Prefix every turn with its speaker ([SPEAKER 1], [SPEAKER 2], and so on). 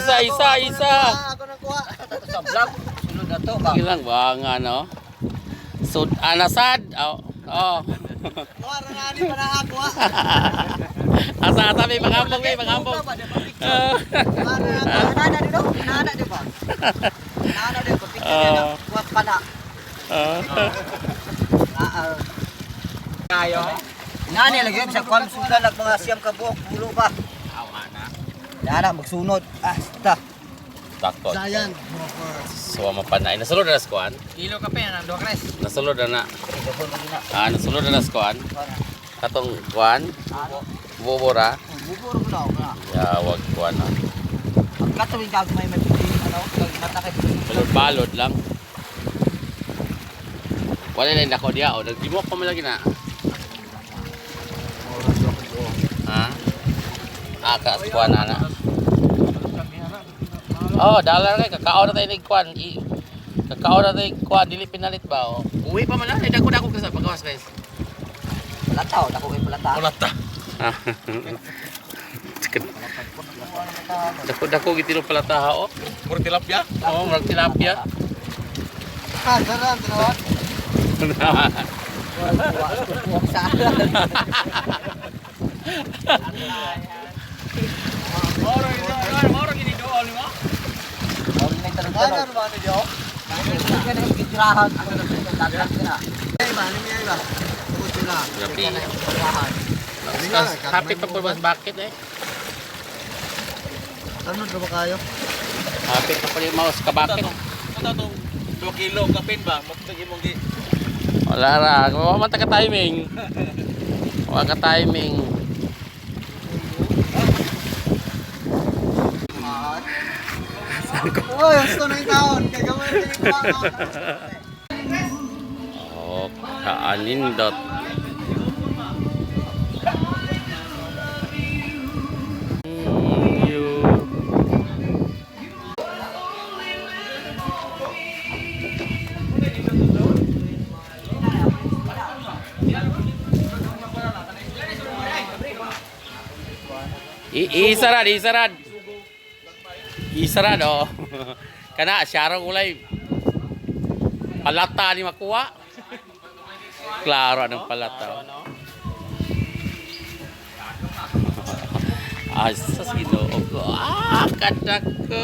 [SPEAKER 1] Isa, isa, isa.
[SPEAKER 2] Ako nang kuha.
[SPEAKER 3] Sa vlog, sulod na to ba?
[SPEAKER 1] Sige lang ba nga no? So, anasad. Oh.
[SPEAKER 2] Kuha ra na ani para ako ha.
[SPEAKER 1] Asa asa may pangambong, may pangambong. Ah.
[SPEAKER 2] Kuha ra na.
[SPEAKER 3] Nana dito, nana di ba? Nana di ba? Picture na kuha pa na.
[SPEAKER 1] Ah.
[SPEAKER 3] Kayo. Nani lagi sa kuan sudan nag mga siyam ka buok pulo pa. Nana magsunod. Ah, sta.
[SPEAKER 1] Takot.
[SPEAKER 2] Sayan.
[SPEAKER 1] So mapanay. Nasulod na sa kuan.
[SPEAKER 4] Kilo kape na duha kres.
[SPEAKER 1] Nasulod na na. Ah, nasulod na na sa kuan. Katong kuan, bubura.
[SPEAKER 3] Bubur ko na ako na.
[SPEAKER 1] Ya, wag kuan na.
[SPEAKER 3] Ang katawin kag may may ano, kag mata kay
[SPEAKER 1] Balod-balod lang. Wala na nako diya oh, nagdimok pa man lagi na. Ha? Ah, ka kuan na na. Oh, dollar kay kakao na tayo ni kuan. Kakao na tayo kuan dili pinalit ba oh. Uwi pa man lang, dako dako ka sa pagawas guys.
[SPEAKER 3] Palataw, dako kay palata.
[SPEAKER 1] Palata. Dako dako gitilo palata ha oh.
[SPEAKER 4] Murag tilapia.
[SPEAKER 1] Oh, murag tilapia.
[SPEAKER 2] Ah, saran tanawan.
[SPEAKER 3] Buok sa.
[SPEAKER 4] Moro ito, moro gini dool mo.
[SPEAKER 3] May tanong-tanong.
[SPEAKER 2] Ano ba ni Dio?
[SPEAKER 3] Kaya na gitirahan ako na dagan na.
[SPEAKER 2] Ay ba, ni ay ba. Tugod sila.
[SPEAKER 1] Grabe.
[SPEAKER 3] Gitirahan.
[SPEAKER 1] Happy pa po mas bakit eh.
[SPEAKER 2] Tanod ra ba kayo?
[SPEAKER 1] Happy pa po yung mouse kabakit.
[SPEAKER 4] Ano tong 2 kilo kapin ba? Matag imong gi.
[SPEAKER 1] Wala ra. Wala man ta ka timing. Wala ka timing.
[SPEAKER 2] Oy, gusto na yung taon. Kay gamay na yung taon.
[SPEAKER 1] Oh, kaanindot. You. Isarad, isarad. Isarad oh. Kana syarong ulay. Palata ni makuha. Klaro anong palata. Oh. Ah, sa Ginoo ko. Ah, kadako.